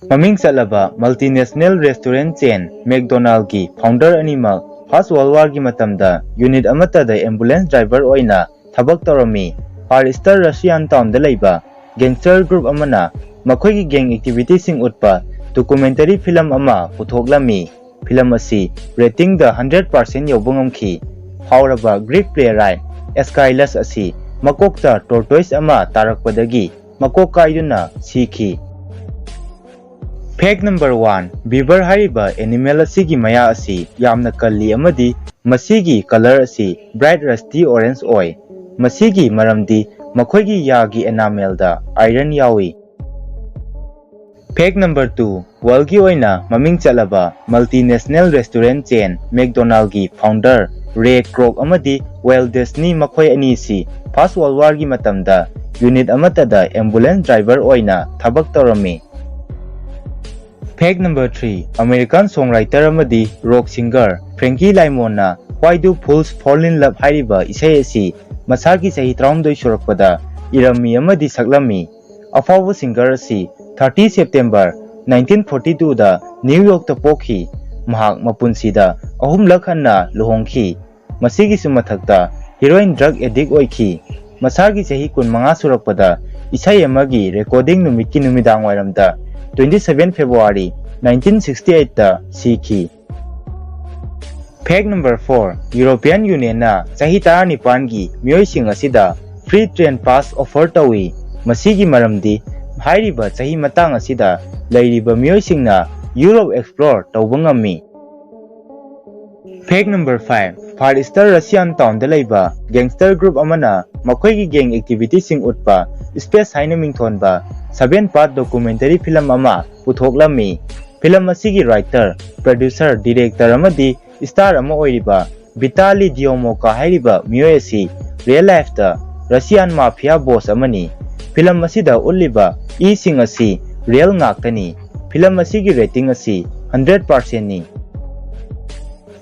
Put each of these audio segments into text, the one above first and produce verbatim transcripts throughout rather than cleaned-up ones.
ꯃꯃꯤꯡ ꯆꯠꯂꯕ multinational restaurant chain McDonaldꯒꯤ founder ꯑꯅꯤꯃꯛ First World Warꯒꯤ ꯃꯇꯝꯗ unit ꯑꯃꯠꯇꯗ ambulance driver ꯑꯣꯏꯅ ꯊꯕꯛ ꯇꯧꯔꯝꯃꯤ꯫ Far Eastern Russian townꯗ ꯂꯩꯕ gangster group ꯑꯃꯅ ꯃꯈꯣꯏꯒꯤ gang activityꯁꯤꯡ ꯎꯠꯄ documentary film ꯑꯃ ꯄꯨꯊꯣꯛꯂꯝꯃꯤ꯫ Film ꯑꯁꯤ ratingꯗ hundred percent ꯌꯧꯕ ꯉꯝꯈꯤ꯫ ꯐꯥꯎꯔꯕ Greek playwright Aeschylus ꯑꯁꯤ ꯃꯀꯣꯛꯇ tortoise ꯑꯃ ꯇꯥꯔꯛꯄꯗꯒꯤ ꯃꯀꯣꯛ ꯀꯥꯏꯗꯨꯅ ꯁꯤꯈꯤ꯫ Fact number one, beaver ꯍꯥꯏꯔꯤꯕ animal ꯑꯁꯤꯒꯤ ꯃꯌꯥ ꯑꯁꯤ ꯌꯥꯝꯅ ꯀꯜꯂꯤ ꯑꯃꯗꯤ ꯃꯁꯤꯒꯤ color ꯑꯁꯤ bright rusty orange ꯑꯣꯏ꯫ ꯃꯁꯤꯒꯤ ꯃꯔꯝꯗꯤ ꯃꯈꯣꯏꯒꯤ ꯌꯥꯒꯤ enamelꯗ iron ꯌꯥꯎꯏ꯫ Fact number two, worldꯒꯤ ꯑꯣꯏꯅ ꯃꯃꯤꯡ ꯆꯠꯂꯕ multinational restaurant chain McDonaldꯒꯤ founder Ray Kroc ꯑꯃꯗꯤ Walt Disney ꯃꯈꯣꯏ ꯑꯅꯤꯁꯤ First World Warꯒꯤ ꯃꯇꯝꯗ unit ꯑꯃꯠꯇꯗ ambulance driver ꯑꯣꯏꯅ ꯊꯕꯛ ꯇꯧꯔꯝꯃꯤ꯫ Fact number three, American songwriter ꯑꯃꯗꯤ rock singer Frankie Lymonꯅ Why Do Fools Fall in Love ꯍꯥꯏꯔꯤꯕ ꯏꯁꯩ ꯑꯁꯤ ꯃꯁꯥꯒꯤ ꯆꯍꯤ ꯇꯔꯥꯍꯨꯝꯗꯣꯏ ꯁꯨꯔꯛꯄꯗ ꯏꯔꯝꯃꯤ ꯑꯃꯗꯤ ꯁꯛꯂꯝꯃꯤ꯫ ꯑꯐꯥꯎꯕ singer ꯑꯁꯤ thirty September nineteen forty twoꯗ New Yorkꯇ ꯄꯣꯛꯈꯤ꯫ ꯃꯍꯥꯛ ꯃꯄꯨꯟꯁꯤꯗ ꯑꯍꯨꯝꯂꯛ ꯍꯟꯅ ꯂꯨꯍꯣꯡꯈꯤ꯫ ꯃꯁꯤꯒꯤꯁꯨ ꯃꯊꯛꯇ heroin drug addict ꯑꯣꯏꯈꯤ꯫ ꯃꯁꯥꯒꯤ ꯆꯍꯤ ꯀꯨꯟꯃꯉꯥ ꯁꯨꯔꯛꯄꯗ ꯏꯁꯩ ꯑꯃꯒꯤ recording ꯅꯨꯃꯤꯠꯀꯤ ꯅꯨꯃꯤꯗꯥꯡ ꯋꯥꯏꯔꯝꯗ twenty seven February nineteen sixty eightꯇ ꯁꯤꯈꯤ꯫ Fact number four, European Unionꯅ ꯆꯍꯤ ꯇꯔꯥꯅꯤꯄꯥꯟꯒꯤ ꯃꯤꯑꯣꯏꯁꯤꯡ ꯑꯁꯤꯗ free train pass offer ꯇꯧꯏ꯫ ꯃꯁꯤꯒꯤ ꯃꯔꯝꯗꯤ ꯍꯥꯏꯔꯤꯕ ꯆꯍꯤ ꯃꯇꯥꯡ ꯑꯁꯤꯗ ꯂꯩꯔꯤꯕ ꯃꯤꯑꯣꯏꯁꯤꯡꯅ Europe explore ꯇꯧꯕ ꯉꯝꯃꯤ꯫ Fact number five, Far Eastern Russian townꯗ ꯂꯩꯕ gangster group ꯑꯃꯅ ꯃꯈꯣꯏꯒꯤ gang activityꯁꯤꯡ ꯎꯠꯄ Space ꯍꯥꯏꯅ ꯃꯤꯡꯊꯣꯟꯕ seven part documentary film ꯑꯃ ꯄꯨꯊꯣꯛꯂꯝꯃꯤ꯫ Film ꯑꯁꯤꯒꯤ writer, producer, director ꯑꯃꯗꯤ star ꯑꯃ ꯑꯣꯏꯔꯤꯕ Vitali Dyomorka ꯍꯥꯏꯔꯤꯕ ꯃꯤꯑꯣꯏ ꯑꯁꯤ real lifeꯇ Russian mafia boss ꯑꯃꯅꯤ꯫ Film ꯑꯁꯤꯗ ꯎꯠꯂꯤꯕ ꯏꯁꯤꯡ ꯑꯁꯤ real ꯉꯥꯛꯇꯅꯤ꯫ Film ꯑꯁꯤꯒꯤ rating ꯑꯁꯤ hundred percentꯅꯤ꯫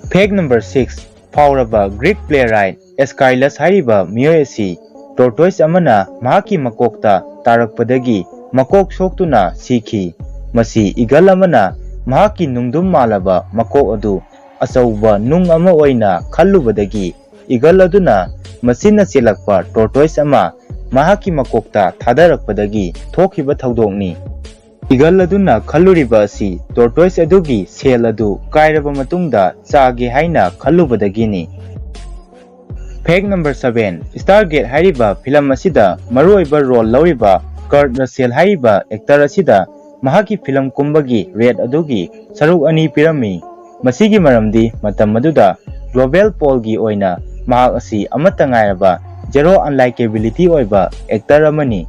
Fact number six, ꯐꯥꯎꯔꯕ Greek playwright Aeschylus ꯍꯥꯏꯔꯤꯕ ꯃꯤꯑꯣꯏ ꯑꯁꯤ tortoise ꯑꯃꯅ ꯃꯍꯥꯛꯀꯤ ꯃꯀꯣꯛꯇ ꯇꯥꯔꯛꯄꯗꯒꯤ ꯃꯀꯣꯛ ꯁꯣꯛꯇꯨꯅ ꯁꯤꯈꯤ꯫ ꯃꯁꯤ ꯏꯒꯜ ꯑꯃꯅ ꯃꯍꯥꯛꯀꯤ ꯅꯨꯡꯗꯨꯝ ꯃꯥꯜꯂꯕ ꯃꯀꯣꯛ ꯑꯗꯨ ꯑꯆꯧꯕ ꯅꯨꯡ ꯑꯃ ꯑꯣꯏꯅ ꯈꯜꯂꯨꯕꯗꯒꯤ ꯏꯒꯜ ꯑꯗꯨꯅ ꯃꯆꯤꯟꯅ ꯆꯦꯜꯂꯛꯄ ꯇꯣꯔꯇꯣꯏꯁ ꯑꯃ ꯃꯍꯥꯛꯀꯤ ꯃꯀꯣꯛꯇ ꯊꯥꯗꯔꯛꯄꯗꯒꯤ ꯊꯣꯛꯈꯤꯕ ꯊꯧꯗꯣꯛꯅꯤ꯫ ꯏꯒꯜ ꯑꯗꯨꯅ ꯈꯜꯂꯨꯔꯤꯕ ꯑꯁꯤ ꯇꯣꯔꯇꯣꯏꯁ ꯑꯗꯨꯒꯤ ꯁꯦꯜ ꯑꯗꯨ ꯀꯥꯏꯔꯕ ꯃꯇꯨꯡꯗ ꯆꯥꯒꯦ ꯍꯥꯏꯅ ꯈꯜꯂꯨꯕꯗꯒꯤꯅꯤ꯫ Fact number seven, Stargate ꯍꯥꯏꯔꯤꯕ ꯐꯤꯂꯝ ꯑꯁꯤꯗ ꯃꯔꯨꯑꯣꯏꯕ ꯔꯣꯜ ꯂꯧꯔꯤꯕ ꯀꯔꯠ ꯔꯁꯦꯜ ꯍꯥꯏꯔꯤꯕ ꯑꯦꯛꯇꯔ ꯑꯁꯤꯗ ꯃꯍꯥꯛꯀꯤ ꯐꯤꯂꯝ ꯀꯨꯝꯕꯒꯤ ꯔꯦꯠ ꯑꯗꯨꯒꯤ ꯁꯔꯨꯛ ꯑꯅꯤ ꯄꯤꯔꯝꯃꯤ꯫ ꯃꯁꯤꯒꯤ ꯃꯔꯝꯗꯤ ꯃꯇꯝ ꯑꯗꯨꯗ ꯒ꯭ꯂꯣꯕꯦꯜ ꯄꯣꯜꯒꯤ ꯑꯣꯏꯅ ꯃꯍꯥꯛ ꯑꯁꯤ ꯑꯃꯠꯇ ꯉꯥꯏꯔꯕ ꯖꯦꯔꯣ ꯑꯟꯂꯥꯏꯀꯦꯕꯤꯂꯤꯇꯤ ꯑꯣꯏꯕ ꯑꯦꯛꯇꯔ ꯑꯃꯅꯤ꯫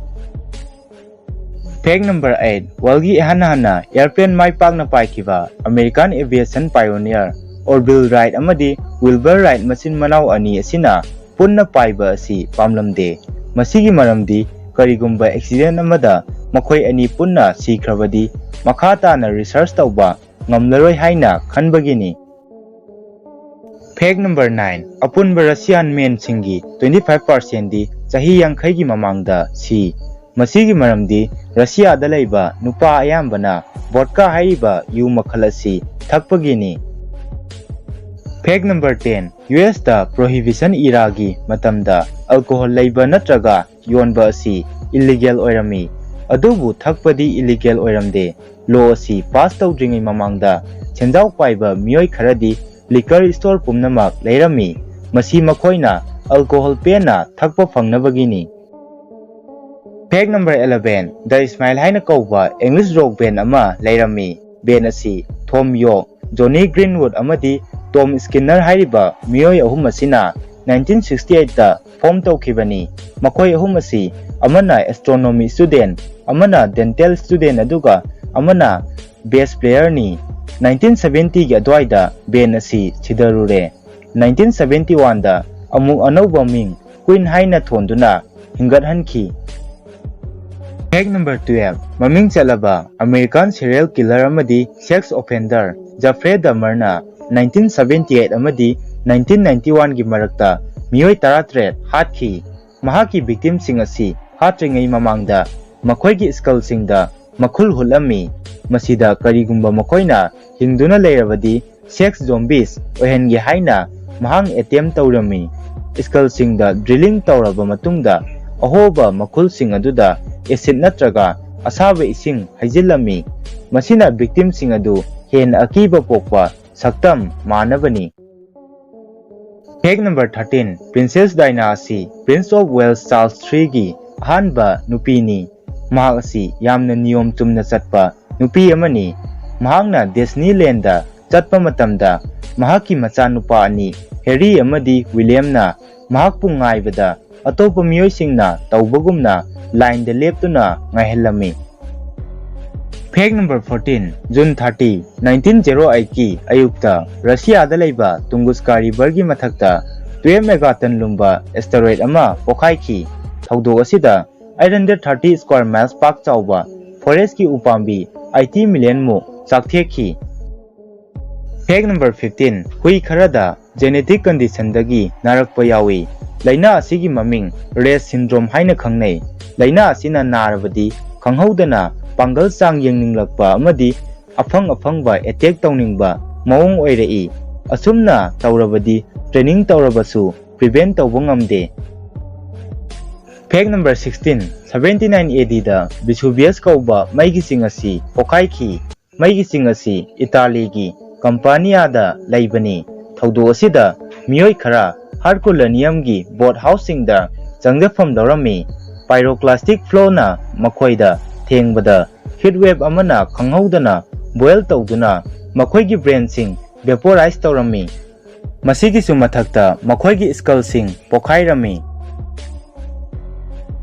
Fact number eight, ꯋꯥꯔꯜꯒꯤ ꯏꯍꯥꯟ ꯍꯥꯟꯅ ꯑꯦꯌꯔꯄ꯭ꯂꯦꯟ ꯃꯥꯏ ꯄꯥꯛꯅ ꯄꯥꯏꯈꯤꯕ ꯑꯃꯦꯔꯤꯀꯥꯟ ꯑꯦꯚꯤꯌꯦꯁꯟ ꯄꯥꯏꯑꯣꯅꯤꯌꯔ ꯑꯣꯔꯚꯤꯜ ꯔꯥꯏꯠ ꯑꯃꯗꯤ ꯋꯤꯜꯕꯔ ꯔꯥꯏꯠ ꯃꯆꯤꯟ ꯃꯅꯥꯎ ꯑꯅꯤ ꯑꯁꯤꯅ ꯄꯨꯟꯅ ꯄꯥꯏꯕ ꯑꯁꯤ ꯄꯥꯝꯂꯝꯗꯦ꯫ ꯃꯁꯤꯒꯤ ꯃꯔꯝꯗꯤ ꯀꯔꯤꯒꯨꯝꯕ ꯑꯦꯛꯁꯤꯗꯦꯟ ꯑꯃꯗ ꯃꯈꯣꯏ ꯑꯅꯤ ꯄꯨꯟꯅ ꯁꯤꯈ꯭ꯔꯕꯗꯤ ꯃꯈꯥ ꯇꯥꯅ ꯔꯤꯁꯔꯆ ꯇꯧꯕ ꯉꯝꯂꯔꯣꯏ ꯍꯥꯏꯅ ꯈꯟꯕꯒꯤꯅꯤ꯫ Fact number nine, ꯑꯄꯨꯟꯕ ꯔꯁꯤꯌꯥꯟ ꯃꯦꯟꯁꯤꯡꯒꯤ twenty five percentꯗꯤ ꯆꯍꯤ ꯌꯥꯡꯈꯩꯒꯤ ꯃꯃꯥꯡꯗ ꯁꯤ꯫ ꯃꯁꯤꯒꯤ ꯃꯔꯝꯗꯤ ꯔꯁꯤꯌꯥꯗ ꯂꯩꯕ ꯅꯨꯄꯥ ꯑꯌꯥꯝꯕꯅ ꯚꯣꯗꯀꯥ ꯍꯥꯏꯔꯤꯕ ꯌꯨ ꯃꯈꯜ ꯑꯁꯤ ꯊꯛꯄꯒꯤꯅꯤ꯫ Fact number ten, ꯌꯨ ꯑꯦꯁꯇ ꯄ꯭ꯔꯣꯍꯤꯕꯤꯁꯟ ꯏꯔꯥꯒꯤ ꯃꯇꯝꯗ ꯑꯜꯀꯣꯍꯣꯜ ꯂꯩꯕ ꯅꯠꯇ꯭ꯔꯒ ꯌꯣꯟꯕ ꯑꯁꯤ ꯏꯂꯤꯒꯦꯜ ꯑꯣꯏꯔꯝꯃꯤ, ꯑꯗꯨꯕꯨ ꯊꯛꯄꯗꯤ ꯏꯂꯤꯒꯦꯜ ꯑꯣꯏꯔꯝꯗꯦ꯫ ꯂꯣ ꯑꯁꯤ ꯄꯥꯁ ꯇꯧꯗ꯭ꯔꯤꯉꯩ ꯃꯃꯥꯡꯗ ꯁꯦꯟꯖꯥꯎ ꯄꯥꯏꯕ ꯃꯤꯑꯣꯏ ꯈꯔꯗꯤ ꯂꯤꯀꯔ ꯁ꯭ꯇꯣꯔ ꯄꯨꯝꯅꯃꯛ ꯂꯩꯔꯝꯃꯤ꯫ ꯃꯁꯤ ꯃꯈꯣꯏꯅ ꯑꯜꯀꯣꯍꯣꯜ ꯄꯦꯟꯅ ꯊꯛꯄ ꯐꯪꯅꯕꯒꯤꯅꯤ꯫ Fact number eleven, The Smile ꯍꯥꯏꯅ ꯀꯧꯕ ꯏꯪꯂꯤꯁ ꯔꯣꯛ ꯕꯦꯟ ꯑꯃ ꯂꯩꯔꯝꯃꯤ꯫ ꯕꯦꯟ ꯑꯁꯤ ꯊꯣꯝ ꯌꯣ, ꯖꯣꯅꯤ ꯒ꯭ꯔꯤꯟꯋꯨꯗ ꯑꯃꯗꯤ ꯇꯣꯝ ꯁ꯭ꯀꯤꯟꯅꯔ ꯍꯥꯏꯔꯤꯕ ꯃꯤꯑꯣꯏ ꯑꯍꯨꯝ ꯑꯁꯤꯅ nineteen sixty eightꯇ ꯐꯣꯝ ꯇꯧꯈꯤꯕꯅꯤ꯫ ꯃꯈꯣꯏ ꯑꯍꯨꯝ ꯑꯁꯤ ꯑꯃꯅ ꯑꯦꯁꯇ꯭ꯔꯣꯅꯣꯃꯤ ꯁ꯭ꯇꯨꯗꯦꯟ, ꯑꯃꯅ ꯗꯦꯟꯇꯦꯜ ꯁ꯭ꯇꯨꯗꯦꯟ ꯑꯗꯨꯒ ꯑꯃꯅ ꯕꯦꯁ ꯄ꯭ꯂꯦꯌꯔꯅꯤ꯫ nineteen seventyꯒꯤ ꯑꯗꯨꯋꯥꯏꯗ ꯕꯦꯟ ꯑꯁꯤ ꯁꯤꯗꯔꯨꯔꯦ꯫ nineteen seventy oneꯗ ꯑꯃꯨꯛ ꯑꯅꯧꯕ ꯃꯤꯡ ꯀ꯭ꯋꯤꯟ ꯍꯥꯏꯅ ꯊꯣꯟꯗꯨꯅ ꯍꯤꯡꯒꯠꯍꯟꯈꯤ꯫ Fact number twelve, ꯃꯃꯤꯡ ꯆꯠꯂꯕ ꯑꯃꯦꯔꯤꯀꯥꯟ ꯁꯦꯔꯤꯌꯦꯜ ꯀꯤꯂꯔ ꯑꯃꯗꯤ ꯁꯦꯛꯁ ꯑꯣꯐꯦꯟꯗꯔ ꯖꯐ꯭ꯔꯦ ꯗꯃꯔꯅ nineteen seventy eight ꯑꯃꯗꯤ nineteen ninety oneꯒꯤ ꯃꯔꯛꯇ ꯃꯤꯑꯣꯏ ꯇꯔꯥꯇꯔꯦꯠ ꯍꯥꯠꯈꯤ꯫ ꯃꯍꯥꯛꯀꯤ ꯚꯤꯛꯇꯤꯝꯁꯤꯡ ꯑꯁꯤ ꯍꯥꯠꯇ꯭ꯔꯤꯉꯩ ꯃꯃꯥꯡꯗ ꯃꯈꯣꯏꯒꯤ ꯁ꯭ꯀꯜꯁꯤꯡꯗ ꯃꯈꯨꯜ ꯍꯨꯠꯂꯝꯃꯤ꯫ ꯃꯁꯤꯗ ꯀꯔꯤꯒꯨꯝꯕ ꯃꯈꯣꯏꯅ ꯍꯤꯡꯗꯨꯅ ꯂꯩꯔꯕꯗꯤ sex zombies ꯑꯣꯏꯍꯟꯒꯦ ꯍꯥꯏꯅ ꯃꯍꯥꯛꯅ attempt ꯇꯧꯔꯝꯃꯤ꯫ Skullꯁꯤꯡꯗ drilling ꯇꯧꯔꯕ ꯃꯇꯨꯡꯗ ꯑꯍꯣꯕ ꯃꯈꯨꯜꯁꯤꯡ ꯑꯗꯨꯗ acid ꯅꯠꯇ꯭ꯔꯒ ꯑꯁꯥꯕ ꯏꯁꯤꯡ ꯍꯩꯖꯤꯜꯂꯝꯃꯤ꯫ ꯃꯁꯤꯅ victimꯁꯤꯡ ꯑꯗꯨ ꯍꯦꯟꯅ ꯑꯀꯤꯕ ꯄꯣꯛꯄ ꯁꯛꯇꯝ ꯃꯥꯟꯅꯕꯅꯤ꯫ Fact number thirteen, Princess Diana ꯑꯁꯤ Prince of Wales Charles threeꯒꯤ ꯑꯍꯥꯟꯕ ꯅꯨꯄꯤꯅꯤ꯫ ꯃꯍꯥꯛ ꯑꯁꯤ ꯌꯥꯝꯅ ꯅꯤꯌꯣꯝ ꯆꯨꯝꯅ ꯆꯠꯄ ꯅꯨꯄꯤ ꯑꯃꯅꯤ꯫ ꯃꯍꯥꯛꯅ ꯗꯤꯖꯅꯤꯂꯦꯟꯗ ꯆꯠꯄ ꯃꯇꯝꯗ ꯃꯍꯥꯛꯀꯤ ꯃꯆꯥꯅꯨꯄꯥ ꯑꯅꯤ, ꯍꯦꯔꯤ ꯑꯃꯗꯤ ꯋꯤꯂꯤꯌꯝꯅ ꯃꯍꯥꯛꯄꯨ ꯉꯥꯏꯕꯗ ꯑꯇꯣꯞꯄ ꯃꯤꯑꯣꯏꯁꯤꯡꯅ ꯇꯧꯕꯒꯨꯝꯅ ꯂꯥꯏꯟꯗ ꯂꯦꯞꯇꯨꯅ ꯉꯥꯏꯍꯜꯂꯝꯃꯤ꯫ Fact number fourteen, June thirty, nineteen zero eight ꯀꯤ ꯑꯌꯨꯛꯇ ꯔꯁꯤꯌꯥꯗ ꯂꯩꯕ ꯇꯨꯡꯒꯨꯁꯀꯥ ꯔꯤꯚꯔꯒꯤ ꯃꯊꯛꯇ twelve megaton ꯂꯨꯝꯕ asteroid ꯑꯃ ꯄꯣꯈꯥꯏꯈꯤ꯫ ꯊꯧꯗꯣꯛ ꯑꯁꯤꯗ eight hundred thirty square miles ꯄꯥꯛ ꯆꯥꯎꯕ forestꯀꯤ ꯎꯄꯥꯝꯕꯤ eighty million ꯃꯨꯛ ꯆꯥꯛꯊꯦꯛꯈꯤ꯫ Fact number fifteen, ꯍꯨꯏ ꯈꯔꯗ genetic conditionꯗꯒꯤ ꯅꯥꯔꯛꯄ ꯌꯥꯎꯏ꯫ ꯂꯥꯏꯅꯥ ꯑꯁꯤꯒꯤ ꯃꯃꯤꯡ Rett syndrome ꯍꯥꯏꯅ ꯈꯪꯅꯩ꯫ ꯂꯥꯏꯅꯥ ꯑꯁꯤꯅ ꯅꯥꯔꯕꯗꯤ ꯈꯪꯍꯧꯗꯅ ꯄꯥꯡꯒꯜ ꯆꯥꯡ ꯌꯦꯡꯅꯤꯡꯂꯛꯄ ꯑꯃꯗꯤ ꯑꯐꯪ ꯑꯐꯪꯕ attack ꯇꯧꯅꯤꯡꯕ ꯃꯑꯣꯡ ꯑꯣꯏꯔꯛꯏ꯫ ꯑꯁꯨꯝꯅ ꯇꯧꯔꯕꯗꯤ training ꯇꯧꯔꯕꯁꯨ prevent ꯇꯧꯕ ꯉꯝꯗꯦ꯫ Fact number sixteen, seventy nine A D the Vesuvius ꯀꯧꯕ ꯃꯩꯒꯤ ꯆꯤꯡ ꯑꯁꯤ ꯄꯣꯈꯥꯏꯈꯤ꯫ ꯃꯩꯒꯤ ꯆꯤꯡ ꯑꯁꯤ ꯏꯇꯥꯂꯤꯒꯤ ꯀꯝꯄꯥꯅꯤꯌꯥꯗ ꯂꯩꯕꯅꯤ꯫ ꯊꯧꯗꯣꯛ ꯑꯁꯤꯗ ꯃꯤꯑꯣꯏ ꯈꯔ Herculaneumꯒꯤ boat houseꯁꯤꯡꯗ ꯆꯪꯖꯐꯝ ꯂꯧꯔꯝꯃꯤ꯫ Pyroclastic flowꯅ ꯃꯈꯣꯏꯗ ꯊꯦꯡꯕꯗ heat wave ꯑꯃꯅ ꯈꯪꯍꯧꯗꯅ boil ꯇꯧꯗꯨꯅ ꯃꯈꯣꯏꯒꯤ brainꯁꯤꯡ vaporize ꯇꯧꯔꯝꯃꯤ꯫ ꯃꯁꯤꯒꯤꯁꯨ ꯃꯊꯛꯇ ꯃꯈꯣꯏꯒꯤ skullꯁꯤꯡ ꯄꯣꯈꯥꯏꯔꯝꯃꯤ꯫